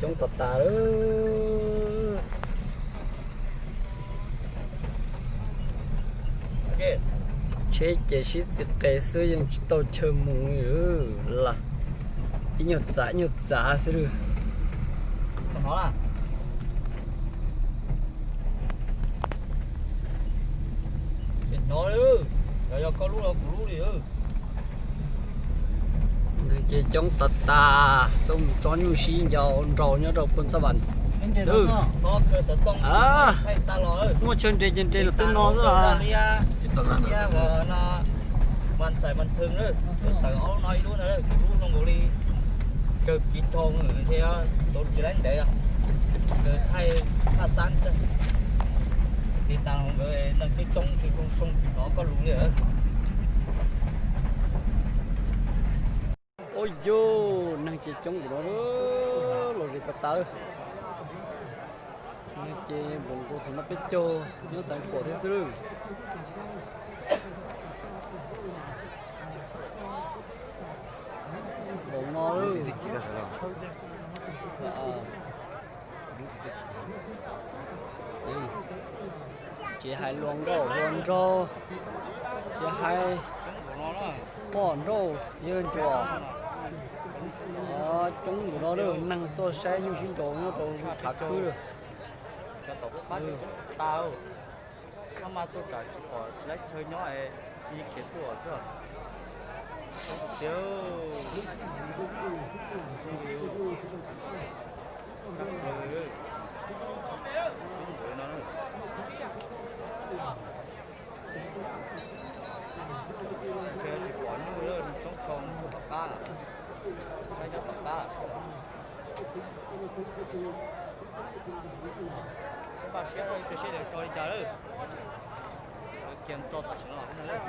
Coob tas tas lawm. Tsheb ces sib txiv qe xwb yeej tsis tau chaw mus li lawm. Ib nyuag txav ib nyuag txav xwb lawm. Ces coob tas tas, tuaj mus tso nyuj sib ncaus nraus nyob rau Phoos Xab Vas. Muaj chaw nres ces nres los tej no xwb. Ua yog neeg ces coob npaum no los zem tas tas. Neeg ces npaum nkaus thaum no peb caug nyob Xeev Khuam thiab xwb. Npaum no ces hais luag nkauj hluas nraug, ces hais poj nrauj yawg ntsuas, coob npaum no lawm, neeg tuaj saib nyuj sib nraus nyob rau tshav khwb lawm. Cov tom kuj pab tsis tau tas, maj mam tuaj tsam tsis pom tsis laib chaw nyob, yeej khiav tuaj xwb. Tiag, tsis pom nyuj, coob tshaj tom qab, nyob tom qab. Npaj siab, ib pliag seb lawv tso li cas lawm. Lawv cia tso tam sim no lawm.